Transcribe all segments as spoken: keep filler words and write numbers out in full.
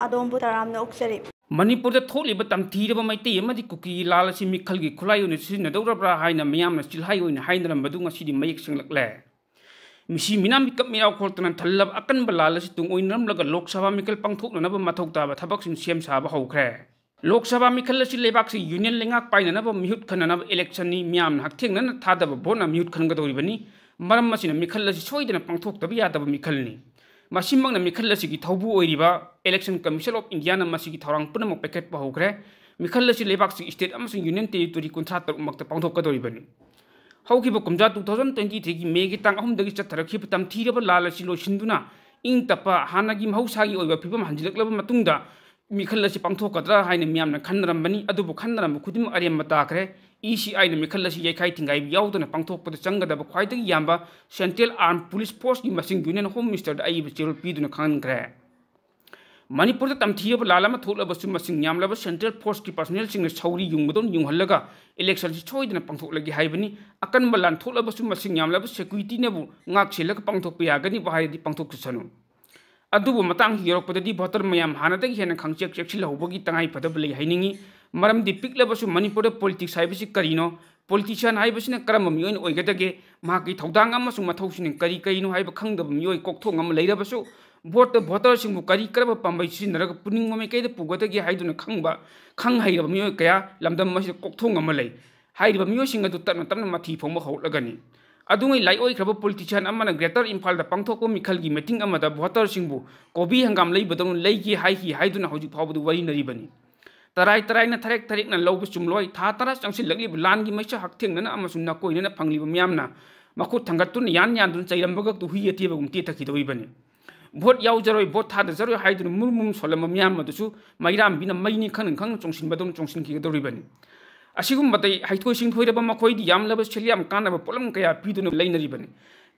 ꯑꯗꯣꯝꯕꯨ ꯇꯔꯥꯝꯅ ꯑꯣꯛꯆꯔꯤ꯫ ꯃꯅꯤꯄꯨꯔꯗ ꯊꯣꯛꯂꯤꯕ ꯇꯝꯊꯤꯔꯕ ꯃꯩꯇꯩ ꯑꯃꯗꯤ ꯀꯨꯀꯤꯒꯤ ꯂꯥꯜ ꯑꯁꯤ ꯃꯤꯈꯜꯒꯤ ꯈꯨꯠꯂꯥꯏ ꯑꯣꯏꯅ ꯁꯤꯖꯤꯟꯅꯗꯧꯔꯕ꯭ꯔꯥ ꯍꯥꯏꯅ ꯃꯤꯌꯥꯝꯅ ꯆꯤꯜꯍꯥꯏ ꯑꯣꯏꯅ ꯍꯥꯏꯅꯔꯝꯕꯗꯨ ꯉꯁꯤꯗꯤ ꯃꯌꯦꯛ ꯁꯦꯡꯂꯛꯂꯦ꯫ ꯃꯤꯁꯤ ꯃꯤꯅꯥ ꯃꯤꯀꯞ ꯃꯤꯔꯥꯎ ꯈꯣꯜꯇꯅ ꯊꯜꯂꯕ ꯑꯀꯟꯕ ꯂꯥꯜ ꯑꯁꯤ ꯇꯨꯡ ꯑꯣꯏꯅꯔꯝꯂꯒ ꯂꯣꯛ ꯁꯚꯥ ꯃꯤꯈꯜ ꯄꯥꯡꯊꯣꯛꯅꯅꯕ ꯃꯊꯧ ꯇꯥꯕ ꯊꯕꯛꯁꯤꯡ ꯁꯦꯝ ꯁꯥꯕ ꯍꯧꯈ꯭ꯔꯦ꯫ ꯂꯣꯛ ꯁꯚꯥ ꯃꯤꯈꯜ ꯑꯁꯤ ꯂꯩꯕꯥꯛꯁꯤ ꯌꯨꯅꯤꯌꯟ ꯂꯩꯉꯥꯛ ꯄꯥꯏꯅꯅꯕ ꯃꯤꯍꯨꯠ ꯈꯟꯅꯅꯕ ꯏꯂꯦꯛꯁꯟꯅꯤ꯫ ꯃꯤꯌꯥꯝꯅ ꯍꯛꯊꯦꯡꯅꯅ ꯊꯥꯗꯕ ꯚꯣꯠꯅ ꯃꯤꯍꯨꯠ ꯈꯟꯒꯗꯧꯔꯤꯕꯅꯤ꯫ ꯃꯔꯝ ꯑꯁꯤꯅ ꯃꯤꯈꯜ ꯑꯁꯤ ꯁꯣꯏꯗꯅ ꯄꯥꯡꯊꯣꯛꯇꯕ ꯌꯥꯗꯕ ꯃꯤꯈꯜꯅꯤ꯫ ꯃꯁꯤꯃꯛꯅ ꯃꯤꯈꯜ ꯑꯁꯤꯒꯤ ꯊꯧꯕꯨ ꯑꯣꯏꯔꯤꯕ Election Commission of Indiaꯅ ꯃꯁꯤꯒꯤ ꯊꯧꯔꯥꯡ ꯄꯨꯝꯅꯃꯛ ꯄꯥꯏꯈꯠꯄ ꯍꯧꯈ꯭ꯔꯦ꯫ ꯃꯤꯈꯜ ꯑꯁꯤ ꯂꯩꯕꯥꯛꯁꯤꯒꯤ state ꯑꯃꯁꯨꯡ union territory ꯀꯨꯟꯊ꯭ꯔꯥ ꯇꯔꯨꯛꯃꯛꯇ ꯄꯥꯡꯊꯣꯛꯀꯗꯧꯔꯤꯕꯅꯤ꯫ ꯍꯧꯈꯤꯕ ꯀꯨꯝꯖꯥ two thousand twenty threeꯒꯤ Mayꯒꯤ ꯇꯥꯡ ꯑꯍꯨꯝꯗꯒꯤ ꯆꯠꯊꯔꯛꯈꯤꯕ ꯇꯝꯊꯤꯔꯕ ꯂꯥꯜ ꯑꯁꯤ ꯂꯣꯏꯁꯤꯟꯗꯨꯅ ꯏꯪ ꯇꯞꯄ ꯍꯥꯟꯅꯒꯤ ꯃꯍꯧꯁꯥꯒꯤ ꯑꯣꯏꯕ ꯐꯤꯕꯝ ꯍꯟꯖꯤꯜꯂꯛꯂꯕ ꯃꯇꯨꯡꯗ ꯃꯤꯈꯜ ꯑꯁꯤ ꯄꯥꯡꯊꯣꯛꯀꯗ꯭ꯔꯥ ꯍꯥꯏꯅ ꯃꯤꯌꯥꯝꯅ ꯈꯟꯅꯔꯝꯕꯅꯤ꯫ ꯑꯗꯨꯕꯨ ꯈꯟꯅꯔꯝꯕ ꯈꯨꯗꯤꯡꯃꯛ ꯑꯔꯦꯝꯕ ꯇꯥꯈ꯭ꯔꯦ꯫ ECIꯅ ꯃꯤꯈꯜ ꯑꯁꯤ ꯌꯩꯈꯥꯏ ꯊꯤꯡꯒꯥꯏꯕ ꯌꯥꯎꯗꯅ ꯄꯥꯡꯊꯣꯛꯄꯗ ꯆꯪꯒꯗꯕ ꯈ꯭ꯋꯥꯏꯗꯒꯤ ꯌꯥꯝꯕ Central Armed Police Forceꯀꯤ ꯃꯁꯤꯡ Union Home Ministerꯗ ꯑꯏꯕ ꯆꯦꯔꯣꯜ ꯄꯤꯗꯨꯅ ꯈꯪꯍꯟꯈ꯭ꯔꯦ꯫ ꯃꯅꯤꯄꯨꯔꯗ ꯇꯝꯊꯤꯔꯕ ꯂꯥꯜ ꯑꯃ ꯊꯣꯛꯂꯕꯁꯨ ꯃꯁꯤꯡ ꯌꯥꯝꯂꯕ Central Forceꯀꯤ personnelꯁꯤꯡꯅ ꯁꯧꯔꯤ ꯌꯨꯡꯕꯗꯧꯅ ꯌꯨꯡꯍꯜꯂꯒ electionꯁꯤ ꯁꯣꯏꯗꯅ ꯄꯥꯡꯊꯣꯛꯂꯒꯦ ꯍꯥꯏꯕꯅꯤ꯫ ꯑꯀꯟꯕ ꯂꯥꯟ ꯊꯣꯛꯂꯕꯁꯨ ꯃꯁꯤꯡ ꯌꯥꯝꯂꯕ securityꯅꯕꯨ ꯉꯥꯛꯁꯦꯜꯂꯒ ꯄꯥꯡꯊꯣꯛꯄ ꯌꯥꯒꯅꯤꯕꯨ ꯍꯥꯏꯔꯗꯤ ꯄꯥꯡꯊꯣꯛꯆꯁꯅꯨ꯫ ꯑꯗꯨꯕꯨ ꯃꯇꯥꯡ ꯌꯧꯔꯛꯄꯗꯗꯤ voter ꯃꯌꯥꯝ ꯍꯥꯟꯅꯗꯒꯤ ꯍꯦꯟꯅ ꯈꯪꯆꯦꯛ ꯆꯦꯛꯁꯤꯜꯍꯧꯕꯒꯤ ꯇꯉꯥꯏ ꯐꯗꯕ ꯂꯩ ꯍꯥꯏꯅꯤꯡꯏ꯫ ꯃꯔꯝꯗꯤ ꯄꯤꯛꯂꯕꯁꯨ ꯃꯅꯤꯄꯨꯔꯗ politics ꯍꯥꯏꯕꯁꯤ ꯀꯔꯤꯅꯣ? Politician ꯍꯥꯏꯕꯁꯤꯅ ꯀꯔꯝꯕ ꯃꯤꯑꯣꯏ ꯑꯣꯏꯒꯗꯒꯦ? ꯃꯍꯥꯛꯀꯤ ꯊꯧꯗꯥꯡ ꯑꯃꯁꯨꯡ ꯃꯊꯧꯁꯤꯡ ꯀꯔꯤ ꯀꯔꯤꯅꯣ ꯍꯥꯏꯕ ꯈꯪꯗꯕ ꯃꯤꯑꯣꯏ ꯀꯣꯛꯊꯣꯡ ꯑꯃ ꯂꯩꯔꯕꯁꯨ, voteꯇ voterꯁꯤꯡꯕꯨ ꯀꯔꯤ ꯀꯔꯝꯕ ꯄꯥꯝꯕꯩ ꯁꯤꯖꯤꯟꯅꯔꯒ ꯄꯨꯛꯅꯤꯡ ꯃꯃꯩꯀꯩꯗ ꯄꯨꯒꯗꯒꯦ ꯍꯥꯏꯗꯨꯅ ꯈꯪꯕ, ꯈꯪ ꯍꯩꯔꯕ ꯃꯤꯑꯣꯏ ꯀꯌꯥ ꯂꯝꯗꯝ ꯑꯁꯤꯗ ꯀꯣꯛꯊꯣꯡ ꯑꯃ ꯂꯩ꯫ ꯍꯥꯏꯔꯤꯕ ꯃꯤꯑꯣꯏꯁꯤꯡ ꯑꯗꯨ ꯇꯞꯅ ꯇꯞꯅ ꯃꯊꯤ ꯐꯣꯡꯕ ꯍꯧꯔꯛꯂꯒꯅꯤ꯫ ꯑꯗꯨꯉꯩ ꯂꯥꯏꯑꯣꯏꯈ꯭ꯔꯕ politician ꯑꯃꯅ Greater ꯏꯝꯐꯥꯜꯗ ꯄꯥꯡꯊꯣꯛꯄ ꯃꯤꯈꯜꯒꯤ meeting ꯑꯃꯗ voterꯁꯤꯡꯕꯨ ꯀꯣꯕꯤ ꯍꯪꯒꯥꯝ ꯂꯩꯕꯗꯧꯅ ꯂꯩꯒꯦ ꯍꯥꯏꯈꯤ ꯍꯥꯏꯗꯨꯅ ꯍꯧꯖꯤꯛ ꯐꯥꯎꯕꯗ ꯋꯥꯔꯤꯅꯔꯤꯕꯅꯤ꯫ ꯇꯔꯥꯏ ꯇꯔꯥꯏꯅ ꯊꯔꯦꯛ ꯊꯔꯦꯛꯅ ꯂꯧꯕ ꯆꯨꯝꯂꯣꯏ꯫ ꯊꯥ ꯇꯔꯥ ꯆꯪꯁꯤꯜꯂꯛꯂꯤꯕ ꯂꯥꯟꯒꯤ ꯃꯩꯁꯥ ꯍꯛꯊꯦꯡꯅꯅ ꯑꯃꯁꯨꯡ ꯅꯥꯀꯣꯏꯅꯅ ꯐꯪꯂꯤꯕ ꯃꯤꯌꯥꯝꯅ ꯃꯈꯨꯠ ꯊꯥꯡꯒꯠꯇꯨꯅ ꯌꯥꯟ ꯌꯥꯟꯗꯨꯅ ꯆꯩꯔꯝꯕꯒꯛꯇꯨ ꯍꯨꯏ ꯑꯇꯦꯕꯒꯨꯝ ꯇꯦꯊꯈꯤꯗꯧꯔꯤꯕꯅꯤ꯫ Vote ꯌꯥꯎꯖꯔꯣꯏ, vote ꯊꯥꯗꯖꯔꯣꯏ ꯍꯥꯏꯗꯨꯅ ꯃꯨꯔꯨꯝ ꯃꯨꯔꯨꯝ ꯁꯣꯜꯂꯝꯕ ꯃꯤꯌꯥꯝ ꯑꯗꯨꯁꯨ ꯃꯩꯔꯥꯝꯕꯤꯅ ꯃꯩꯅꯤ ꯈꯪꯅ ꯈꯪꯅ ꯆꯣꯡꯁꯤꯟꯕꯗꯧꯅ ꯆꯣꯡꯁꯤꯟꯈꯤꯒꯗꯧꯔꯤꯕꯅꯤ꯫ ꯑꯁꯤꯒꯨꯝꯕꯗ ꯍꯩꯊꯣꯏ ꯁꯤꯡꯊꯣꯏꯔꯕ ꯃꯈꯣꯏꯗꯤ ꯌꯥꯝꯂꯕ ꯁꯦꯜ ꯌꯥꯝ ꯀꯥꯟꯅꯕ ꯄꯣꯠꯂꯝ ꯀꯌꯥ ꯄꯤꯗꯨꯅ ꯂꯩꯅꯔꯤꯕꯅꯤ꯫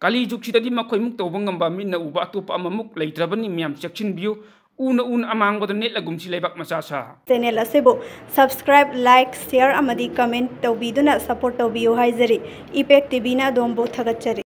ꯀꯥꯂꯤ ꯖꯨꯒꯁꯤꯗꯗꯤ ꯃꯈꯣꯏꯃꯨꯛ ꯇꯧꯕ ꯉꯝꯕ ꯃꯤꯠꯅ ꯎꯕ ꯑꯇꯣꯞꯄ ꯑꯃꯃꯨꯛ ꯂꯩꯇ꯭ꯔꯕꯅꯤ꯫ ꯃꯤꯌꯥꯝ ꯆꯦꯛꯁꯤꯟꯕꯤꯌꯨ꯫ ꯎꯅ ꯎꯅ ꯑꯃꯥꯡꯕꯗ ꯅꯦꯠꯂꯒꯨꯝꯁꯤ ꯂꯩꯕꯥꯛ ꯃꯆꯥ ꯁꯥ꯫ Channel ꯑꯁꯤꯕꯨ subscribe, like, share ꯑꯃꯗꯤ comment ꯇꯧꯕꯤꯗꯨꯅ support ꯇꯧꯕꯤꯌꯨ ꯍꯥꯏꯖꯔꯤ꯫ Impact TVꯅ ꯑꯗꯣꯝꯕꯨ ꯊꯥꯒꯠꯆꯔꯤ꯫